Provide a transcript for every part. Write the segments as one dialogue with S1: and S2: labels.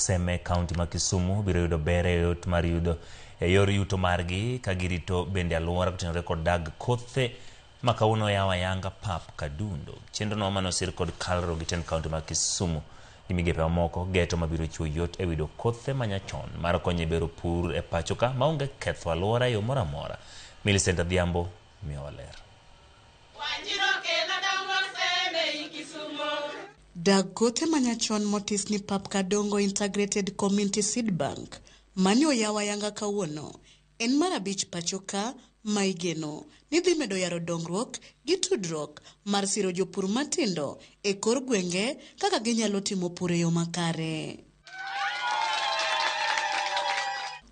S1: mawuok Seme e kaunti ma Kisumu biro yudo ber e yot mar yudo e yor yuto margi ka girito bende alwora kotenore kod dag kothe ma kawuono oyaw ayanga pap Kadundo. Chenrono mane osir kod KALRO gi tend kaunti ma Kisumu gi migepe mamoko geto mabiro chiwo yot e wido kothe manyachon mar konyo e bero pur e pacho ka maonge ketho alwora e yo moro amora. Millicent Adhiambo miyowa ler.
S2: Dag kothe manyachon motis ni Pap Kadongo Integrated Community Seed Bank mane oyaw ayanga kawuono en mar abich pachoka ma igeno ni dhi medo yaro dongruok gi tudruok mar siro jopur matindo e kor gwenge kaka ginyalo timo pur e yo makare.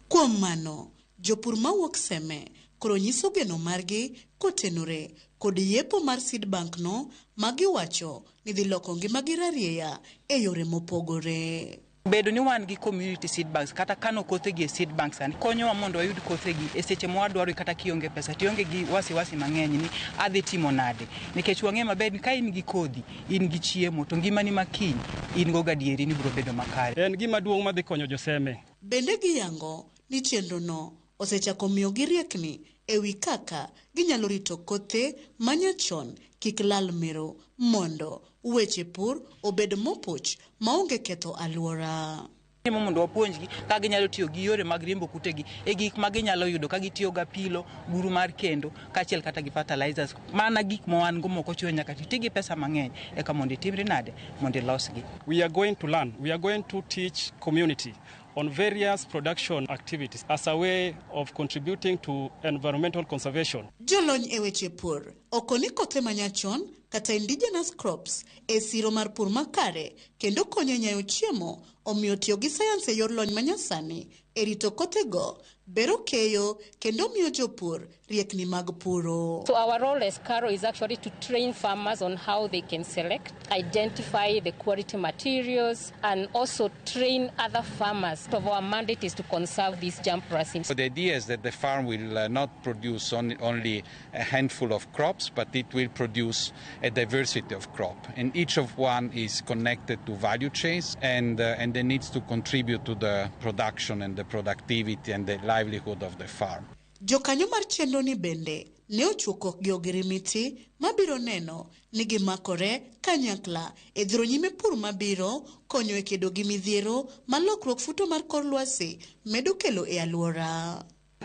S2: Kuom mano, Jopur mawuok Seme koro nyiso geno margi kotenore kod yepo mar seed bank no ma giwacho ni dhi loko ngimagi rarieya e yore mopogore.
S3: Bedo ni wan gi community seed banks kata kano kothegi e seed banks sani konyowa mondo wayud kothegi e seche ma wadwaro kata kionge pesa to ionge gi wasiwasi mang'eny ni adhi timo nade nikech wang'eyo maber ni ka in gi kodhi in gi chiemo to ngimani ma kiny in go gadieri ni biro bedo makare.
S4: En gima duong' madhi konyo joseme.
S2: Bende giyango ni chenrono osechako miyogi riekni e wi kaka ginyalo rito kothe ma nyachon kik lal mero mondo weche pur obed mopuch maonge ketho alwora.
S3: Timo mondo wapuonjgi kaka ginyalo tiyo gi yore mag riembo kutegi e gik ma ginyalo yudo ka gitiyo gi apilo, buru mar kendo kaachiel kata gi fertilizers. Mana gik ma wan go mok ochuno nyaka ti gi pesa mang'eny eka mondo itimri nade mondo ilosgi.
S4: We are going to learn, we are going to teach community on various production activities as a way of contributing to environmental conservation.
S2: Jolony e weche pur oko ni kothe manyachon kata indigenous crops e siro mar pur makare kendo konyo e nyayo chiemo omiyo tiyo gi sayans e yor lony manyasani e rito kothego bero keyo kendo miyo jopur riekni mag puro.
S5: So our role as KALRO is actually to train farmers on how they can select, identify the quality materials, and also train other farmers. So our mandate is to conserve these germplasm.
S6: So the idea is that the farm will not produce only a handful of crops, but it will produce a diversity of crop. And each of one is connected to value chains and it needs to contribute to the production and the productivity and the livelihood of the farm.
S2: Jokanyo mar chenro ni bende ne ochuo kokgi ogirimiti mabiro neno ni gimakore kanyakla e dhiro nyime pur mabiro konyo e kedo gi midhiero ma lokruok futo mar kor lwasi medo kelo e alwora.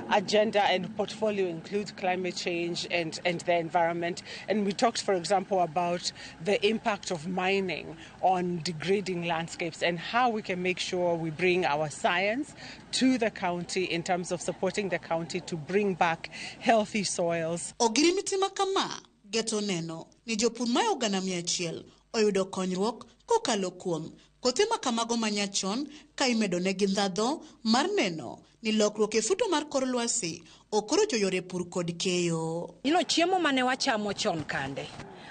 S7: Agenda and portfolio includes climate change and the environment. And we talked, for example, about the impact of mining on degrading landscapes and how we can make sure we bring our science to the county in terms of supporting the county to bring back healthy soils.
S2: Ogirimiti ma kama geto neno ni jopur mayo 100,000 oyudo konyruok kokalo kuom kothe ma kamago manyachon ka imedo negi ndhadho mar neno ni lokruok e futo mar kor lwasi ok orocho yore pur kod keyo.
S8: Ino chiemo mane wachamo chon kande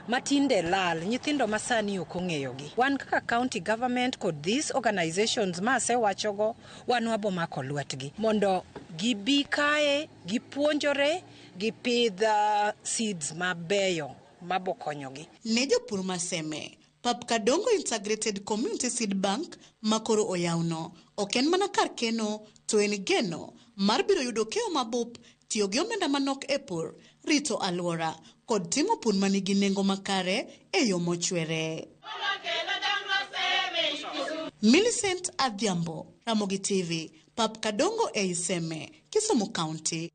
S8: matinde lal nyithindo masani ok ong'eyogi. Wan kaka county government kod these organizations ma asewachogo wan wabo mako lwetgi mondo gibi kae gipuonjore gipidh seeds mabeyo mabo konyogi.
S2: Ne jopur ma Seme, Pap Kadongo Integrated Community Seed Bank makoro oyawno ok en mana kar keno to en geno mar biro yudo keyo mabup, tiyo gi omenda manok e pur, rito alwora kod timo pur manigi nengo makare e yo mochwere. Millicent Adhiambo, Ramogi TV, Pap Kadongo ei Seme, Kisumu County.